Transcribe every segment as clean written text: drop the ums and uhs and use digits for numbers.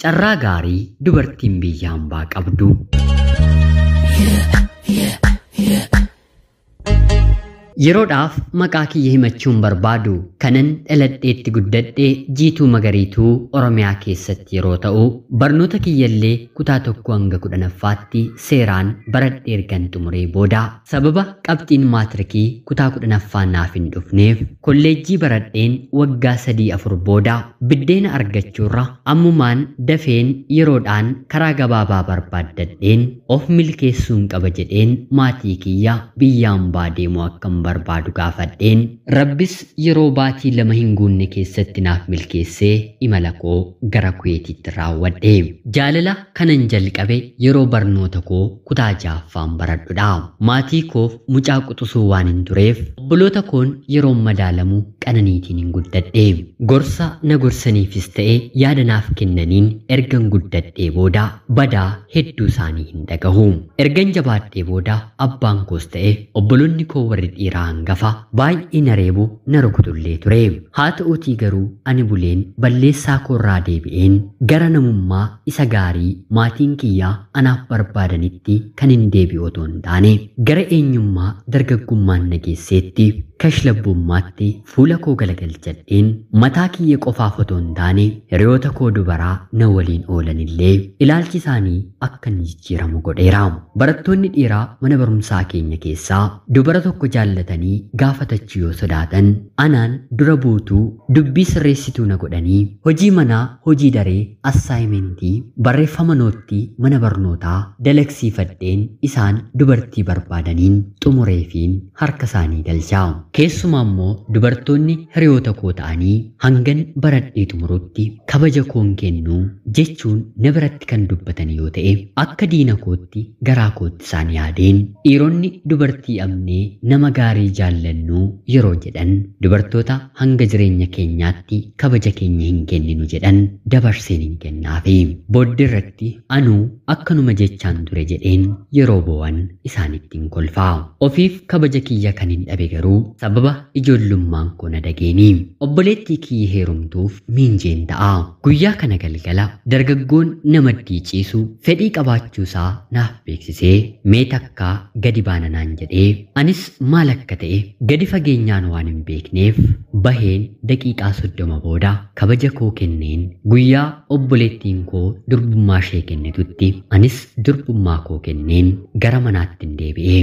Carraa gaarii dubartiin biyya hambaa qabdu. Yeroodhaaf maqaa kiyya himachuun barbaadu kanan dhaladheetti guddadhee Jiituu Magariituu Oromiyaa keessatti yeroo ta'u, barnoota kiyyallee kutaa 1 hanga 10ffaatti seeraan baradhee ergan xumuree booda sababa qabxiin maatirikii kutaa 10ffaa naaf hin dhufneef kolleejjii baradheen waggaa 3-4 booda biddeena argachuurra ammumaan dafeen yeroodhaan karaa gabaabaa barbaaddadheen of milkeessuun qaba jedheen maatii kiyya biyya hambaa deemuu akkan barbaadu gaafadheen Rabbis yeroo baatii 2 hin guunne keessatti naaf milkeessee imala koo gara Kuweetitti raawwadhe. Jaalala kanan jalqabe yeroo barnoota koo kutaa 6ffaan baradhudha. Maatii koof mucaa quxisuu waan hin tureef obboloota koon yeroo madaalamu qananiitiin hin guddadhe. Gorsa na gorsaniifis ta'e yaada naaf kennaniin ergan guddadhee booda badaa hedduu isaanii hin dhagahu. Ergan jabaadhee booda abbaan koos ta'e obboloonni koo warri dhiiraa hangafa baay'ee na reebu na rukutullee ture. Haa ta'uutii garuu ani buleen balleessaa koorraa deebi'een gara namummaa isa gaarii maatiin kiyyaa anaaf barbaadanitti kan hin deebi'u otoo hin taane gara eenyummaa dargaggummaan na geesseetti kashlabbummaatti fuula koo galagalchadheen mataa kiyya qofaaf otoo hin taane hiriyoota koo dubaraa na waliin oolanillee ilaalchi isaanii akka inni jijjiiramu godheera. Barattoonni dhiiraa mana barumsaa keenya keessaa dubara tokko jaallatanii gaafatachuu yoo sodaatan anaan dura buutuu dubbii sirreessituu na godhanii hojii manaa, hojii daree, assaayimentii, barreeffama noottii mana barnootaa dalagsiifadheen isaan dubartii barbaadaniin xumureefiin harka isaanii galchaa. Keessumaa immoo dubartoonni hiriyoota koo ta'anii hangan baradhee xumurutti kabaja koon kennuu jechuun na biratti kan dubbatan yoo ta'e akka diina kootti garaa kootti isaan yaadeen dhiironni dubartii amnee nama gaarii jaallannuu yeroo jedhan dubartoota hanga jireenya keenyaatti kabaja keenya hin kenninu jedhan dabarseen hin kennaafi. Booddee irratti anuu akkanuma jechaan ture jedheen yeroo boo'an isaanitti hin kolfaa. Ofiif kabaja kiyya kan hin dhabe garuu sababa ijoollummaan koo na dageeni. Obboleettii kiyya heerumtuuf miinjeen ta'a. Guyyaa kana galgala dargaggoon namaddii ciisu fedhii qabaachuusaa naaf beeksisee mee takkaa gadi baana naan jedhee anis maal akka ta'e gadi fageenyaan waan hin beekneef baheen daqiiqaa 30 booda kabaja koo kenneen guyyaa obboleettiin koo durbummaa ishee kennitutti anis durbummaa koo kenneen gara manaatti hin deebi'e.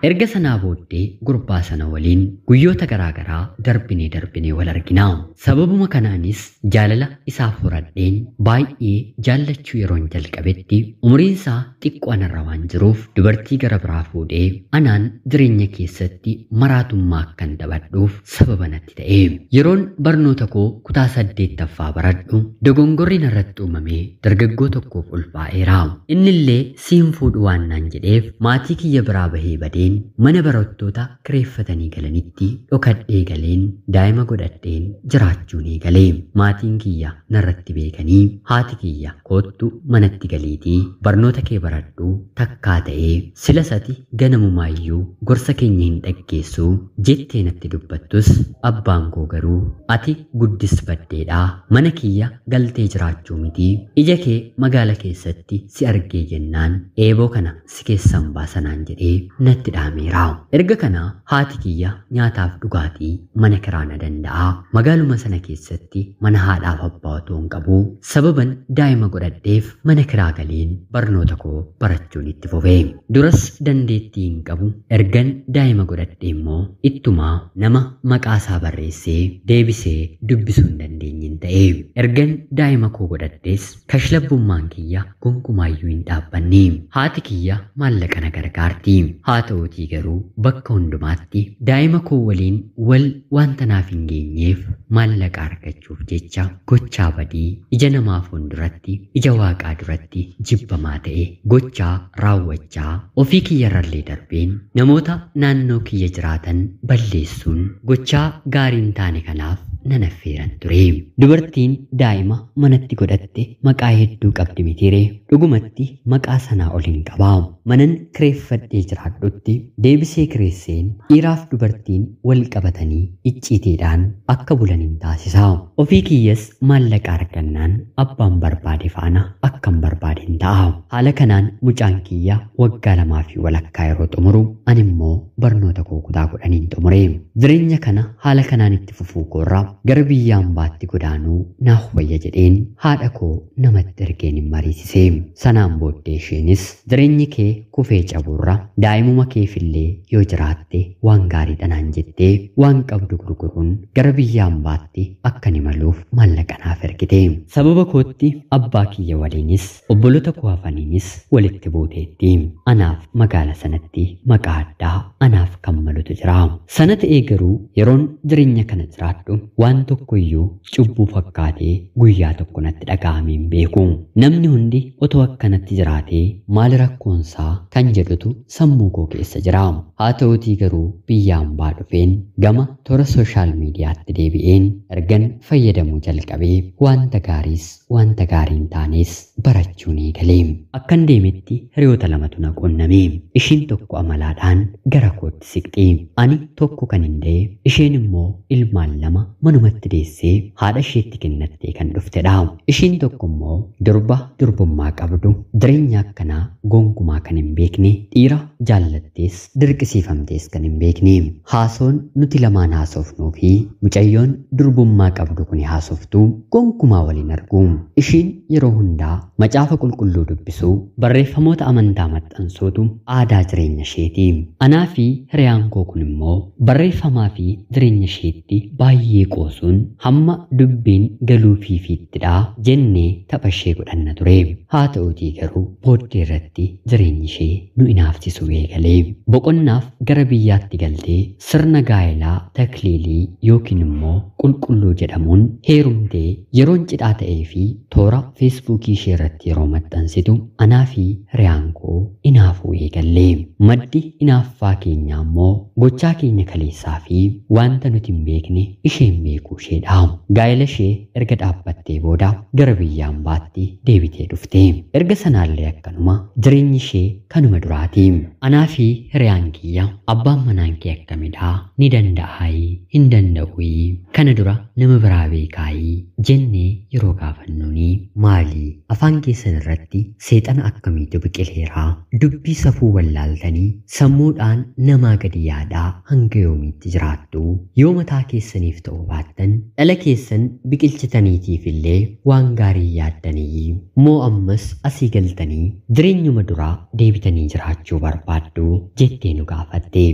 Erga sanaa booddee gurbaa sana waliin guyyoota garaagaraa darbinee darbinee wal argina. Sababuma kanaanis jaalala isaaf horadheen baay'ee jaallachuu yeroon jalqabetti umriin isaa xiqqoo anarra waan jiruuf dubartii gara biraa fuudhee anaan jireenya keessatti maraatummaa akkan taphadhuuf sababa natti ta'e. Yeroon barnoota koo kutaa 8ffaa baradhu dogongorri narratti uumamee dargaggoo tokkoof ulfaa'eera. Innillee siin fuudhu waan naan jedheef maatii kiyya biraa bahee badeen mana barattoota kireeffatanii galanitti dhokadhee galeen daa'ima godhadheen jiraachuun eegalee. Maatiin kiyya narratti beekanii haati kiyya koottu manatti galiitii barnoota kee baradhu takkaa ta'ee sila sati ganamumaayyuu gorsa keenya hin dhaggeessu jettee natti dubbattus abbaan koo garuu ati guddisfadheedhaa mana kiyya galtee jiraachuu miti ija kee magaala keessatti si argee jennaan eeboo kana si keessan baasanaan jedhee natti dhaameera. Erga kana haati kiyya nyaataaf dhugaatii mana kiraa na danda'a. Magaaluma sana keessatti mana haadhaaf abbaa otoo hin qabu sababan daa'ima godhadheef mana kiraa galeen barnoota koo barachuun itti fufe. Duras dandeettii hin qabu ergan daa'ima godhadhe immoo ittumaa nama maqaa isaa barreessee deebisee dubbisuu hin dandeenye ta'e. Ergan daa'ima koo godhadhes kashlabbummaan kiyya gonkumaayyuu hin dhaabbanne. Haati kiyya maallaqa na gargaarti. Haa ta'uutii garuu bakka hundumaatti daa'ima koo waliin wal wanta naaf hin geenyeef maallaqa argachuuf jecha gochaa badii ija namaa fuulduratti ija waaqaa duratti jibbamaa ta'e gochaa raawwachaa ofii kiyyarrallee darbeen namoota naannoo kiyya jiraatan balleessuun gochaa gaarii hin taane kanaaf nan affeeran ture. Dubartiin daa'ima manatti godhatte maqaa hedduu qabdi mitiiree dhugumatti maqaa sanaa ol hin qabaa. Manan kireeffadhee jiraadhutti deebisee kireesseen dhiiraaf dubartiin wal qabatanii icciitiidhaan akka bulan hin taasisa. Ofii kiyyas maallaqa argannaan abbaan barbaade faana akkan barbaade hin ta'a. Haala kanaan mucaan kiyya waggaa 2.5 yeroo xumuru ani immoo barnoota koo kutaa 10 xumure. Jireenya kana haala kanaan itti fufuu koorraa gara biyya hambaatti godaanuu naaf wayya jedheen haadha koo namatti ergeen hin mariisise. Sanaan booddee isheenis jireenyi kee kufee caburra daa'imuma keefillee yoo jiraatte waan gaariidha naan jettee waan qabdu gurguruun gara biyya hambaatti akkan imaluuf maallaqa naaf ergite. Sababa kootti abbaa kiyya waliinis obboloota koo hafaniinis walitti buuteetti. Anaaf magaala sanatti maqaa addaa anaaf kan malutu jira. Sana ta'ee garuu yeroon jireenya kana jiraadhu waan tokkoyyuu cubbuu fakkaatee guyyaa tokko natti dhaga'amee hin beeku. Namni hundi otoo akkanatti jiraatee maal rakkoonsaa kan jedhutu sammuu koo keessa jira. Haa ta'uutii garuu biyya hambaa dhufeen gama toora sooshaal miidiyaatti deebi'een ergan fayyadamuu jalqabee wanta gaariis wanta gaarii hin taanes barachuu ni eegale. Akkan deemetti hiriyoota lamatu na qunname. Ishiin tokko amalaadhaan gara kootti siqxi. Ani tokko kan hin da'e, isheen immoo ilmaan lama manumatti deessee haadha isheetti kennattee kan dhuftedha. Ishiin tokko immoo durba durbummaa qabdu jireenya akkanaa gonkumaa kan hin beekne, dhiira jaallattees dirqisiifamtees kan hin beekne. Haasoon nuti lamaan haasofnuu fi mucayyoon durbummaa qabdu kun haasoftuu gonkumaa waliin argu. Ishiin yeroo hundaa macaafa qulqulluu dubbisuu, barreeffamoota amantaa maxxansuutu aadaa jireenya isheeti. Anaa fi hiriyaan koo kun immoo barreeffamaa fi jireenya isheetti baay'ee qoosuun hamma dubbiin galuu fiifiittidha jennee tapha ishee godhanna ture. Haa ta'uutii garuu booddee irratti jireenyi ishee nu inaafsisuu eegalee. Boqonnaaf gara biyyaatti galtee sirna gaa'elaa takliilii yookiin immoo qulqulluu jedhamuun heerumtee yeroon cidhaa ta'ee fi toora feesbuukii ishee irratti yeroo maxxansitu anaa fi hiriyaan koo inaafuu eegalle. Maddi inaaffaa keenyaa immoo gochaa keenya kaleessaa fi wanta nuti hin beekne isheen beekuu isheedha. Gaa'ela ishee erga dhaabbattee booda gara biyya hambaatti deebitee dhufte. Erga sanaallee akkanuma jireenyi ishee kanuma duraati. Anaa fi hiriyaan kiyya abbaan manaan kee akkamidhaa? Ni danda'aayi? Hin danda'uyi? Kana dura nama biraa beekaayi? Jennee yeroo gaafannuuni maali? Afaan keessan irratti seexana akkamiitu biqileeraa? Dubbii safuu wallaaltanii sammuudhaan namaa gadi yaadaa hanga yoomiitti jiraattu? Yoo mataa keessaniif ta'uu baattan dhala keessan biqilchitaniitiif illee waan gaarii yaaddanii moo ammas asii galtanii jireenyuma duraa deebitanii jiraachuu barbaaddu jettee nu gaafatte.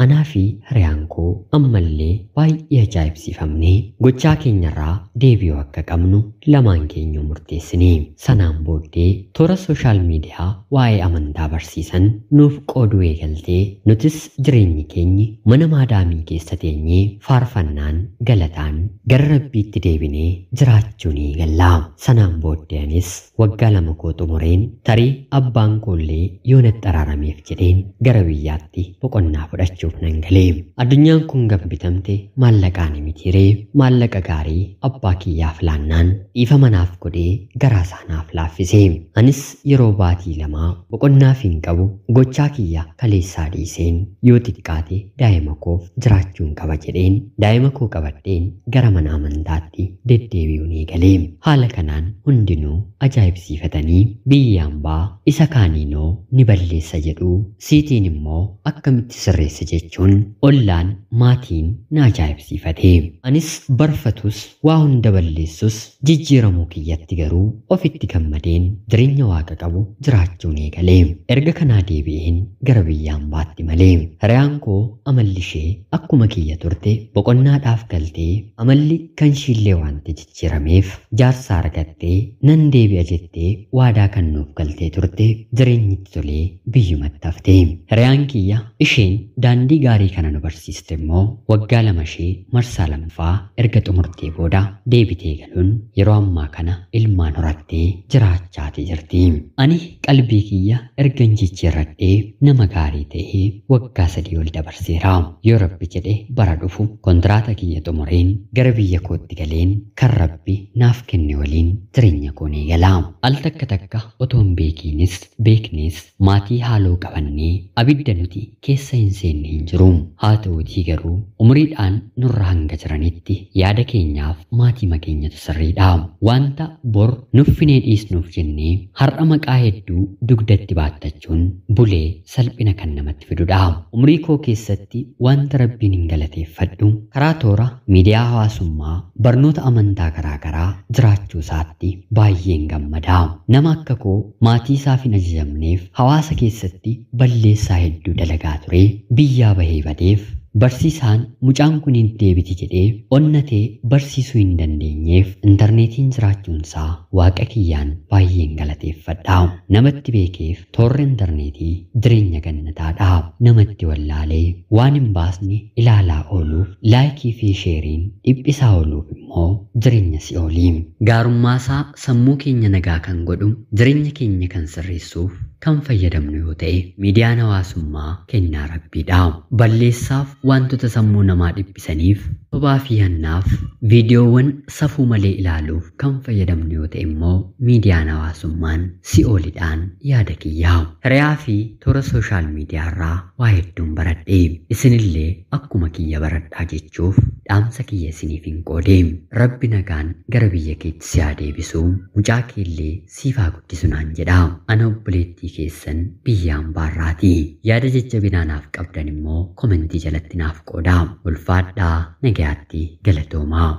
Anaa fi hiriyaan koo ammallee baay'ee ajaa'ibsiifamnee gochaa keenyarraa deebi'uu akka qabnu lamaan keenya murteessine. Sanaan booddee toora sooshaal miidiyaa waa'ee amantaa barsiisan nuuf qooduu eegaltee nutis jireenyi keenyi mana maadaamii keessa teenyee faarfannaan galataan gara rabbiitti deebinee jiraachuu ni eegalla. Sanaan booddee anis waggaa 2 koo xumureen tarii abbaan koollee yoo natti araarameef jedheen gara biyyaatti boqonnaa fudhachuuf nan galee. Addunyaan kun gaba bitamte maallaqaan mitiiree maallaqa gaarii abbaa kiyyaaf laannaan dhiifama naaf godhee garaa isaa naaf laaffise. Anis yeroo baatii 2 boqonnaaf hin qabu gochaa kiyya kaleessaa dhiiseen yoo xiqqaate daa'ima koof jiraachuun qaba jedheen daa'ima koo qabadheen gara mana amantaatti deddeebi'uun eegalee. Haala kanaan hundinuu ajaa'ibsiifatanii biyyi hambaa isa kaaniinoo ni balleessa jedhu siitiin immoo akkamitti sirreessa jechuun ollaan maatiin na ajaa'ibsiifate. Anis barfatus waa hunda balleessus jijjiiramuu kiyyatti garuu ofitti gammadeen jireenya waaqa qabu jiraachuun eegalee. Erga kanaa deebi'een gara biyya hambaatti malee hiriyaan koo amalli ishee akkuma kiyya turte boqonnaadhaaf galtee amalli kan ishiillee waanta jijjiirameef jaarsa argattee nan deebi'a jettee waadaa kan nuuf galtee turte jireenyitti tolee biyyumatti hafte. Hiriyaan kiyya isheen daandii gaarii kana nu barsiiste immoo waggaa 2 ishee marsaa 2ffaa erga xumurtee booda deebitee galuun yeroo ammaa kana ilmaan horattee jiraachaati jirti. Ani qalbii kiyya ergan jijjiirradhee nama gaarii ta'ee waggaa 3 ol dabarseera. Yoo Rabbi jedhe bara dhufu kontiraata kiyya xumureen gara biyya kootti galeen kan Rabbi naaf kenne waliin jireenya koo ni gala. Al takka takka otoo hin beekiinis beeknes maatii haaloo qabannee abidda nuti keessa hin seenne hin jiru. Haa ta'uutii garuu umuriidhaan nurra hanga jiranitti yaada keenyaaf maatii keenyatu sirriidha. Wanta bor nuffinee dhiisnuuf jennee har'a maqaa hedduu dugdatti baattachuun bulee salphina kan namatti fidudha. Umurii koo keessatti wanta Rabbiin hin galateeffadhu karaa toora miidiyaa hawaasummaa barnoota amantaa garaagaraa jiraachuu isaatti baay'een gammada. Nama akka koo maatii isaaf hin ajajamneef hawaasa keessatti balleessaa hedduu dalagaa ture biyyaa bahee badeef barsiisaan mucaan kun hin deebiti jedhee onnatee barsiisuu hin dandeenyeef intarneetiin jiraachuunsaa waaqa kiyyaan baay'een galateeffadha. Namatti beekeef toorri intarneetii jireenya gannataadha. Namatti wallaalee waan hin baasne ilaalaa ooluuf laayikii fi sheeriin dhiphisaa ooluuf immoo jireenya si'oolii. Gaarummaasaa sammuu keenya nagaa kan godhu jireenya keenya kan sirreessuuf kan fayyadamnu yoo ta'e miidiyaan hawaasummaa kennaa Rabbiidha. Balleessaaf wantoota sammuu namaa dhiphisaniif sobaa fi hannaaf viidiyoowwan safuu malee ilaaluuf kan fayyadamnu yoo ta'e immoo miidiyaan hawaasummaan si'oolidhaan yaada kiyyaa. Hiriyaa fi toora sooshaal miidiyaa irraa waa hedduun baradhe. Isinillee akkuma kiyya baradhaa jechuuf dhaamsa kiyya isiniif hin qoode. Rabbi nagaan gara biyya keetti si haa deebisu, mucaa keellee siif haa guddisu naan jedha. Ana obboleettii keessan biyyaan baarraati. Yaada jajjabinaa naaf qabdan immoo komentii jalatti naaf qoodaa. Ulfaadhaa, nagayaatti, galatoomaa.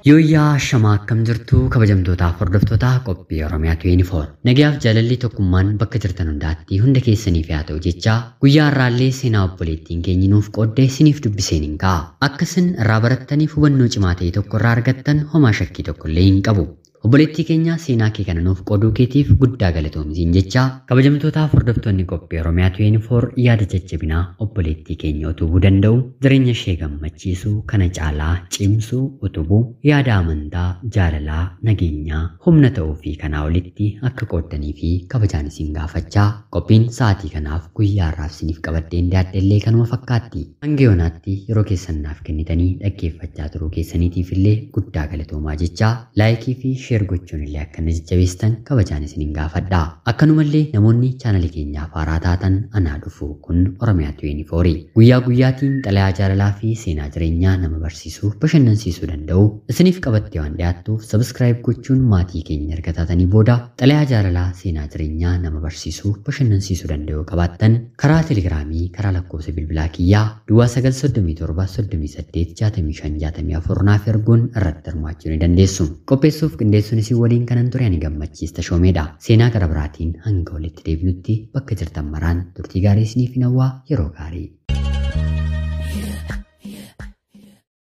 Yooyyaa shamaa akkam jirtu kabajamtootaaf hordoftoota qophii Oromiyaa 24. Nagayaaf jaalalli tokkummaan bakka jirtan hundaatti hunda keessaniif haa ta'u jecha guyyaa har'aallee seenaa obboleettiin keenya nuuf qoodde isiniif dubbiseen hin ka'a. Akka isin irraa barattaniif hubannoo cimaa ta'e tokko irraa argattan homaa shakkii tokko illee hin qabu. Obboleettii keenya seenaa kee kana nuuf qooduu keetiif guddaa galatoomsiin jecha kabajamtootaaf hordoftoonni qophii Oromiyaa 24 yaada jajjabinaa obboleettii keenya utubuu danda'u jireenya ishee gammachiisuu kana caalaa cimsuu utubuu yaada amantaa jaalalaa nageenyaa humna ta'uu fi kanaa olitti akka qooddanii fi kabajaan isin gaafachaa qophiin sa'aatii kanaaf guyyaa har'aaf isiniif qabadheen dhiyaadhe kanuma fakkaatti. Hanga yoonaatti yeroo keessan naaf kennitanii dhaggeeffachaa turuu keessaniitiif illee guddaa galatoomaa jecha laayikii fi sheer gochuun illee akka na jajjabeessitan kabajaan isiniin gaafadha. Akkanumallee namoonni chaanalii keenyaaf haaraa taatan anaa dhufu kun Oromiyaa 24. Guyyaa guyyaatiin xalayaa jaalalaa fi seenaa jireenyaa nama barsiisuu bashannansiisuu danda'u isiniif qabattee waan dhiyaattuuf sabskiraayib gochuun maatii keenya erga taatanii booda xalayaa jaalalaa seenaa jireenyaa nama barsiisuu bashannansiisuu danda'u qabaattan karaa telegiraamii karaa lakkoofsa bilbilaa kiyyaa duwwaa 937 38 65 64 naaf erguun irratti hirmaachuu ni dandeessu. Qopheessuuf qindeessuun isin waliin kanan ture ani Gammachiis Tashoomeedha. Seenaa gara biraatiin hanga walitti deebinutti bakka jirtan maraan turtii gaarii isiniif hawwaa yeroo gaarii.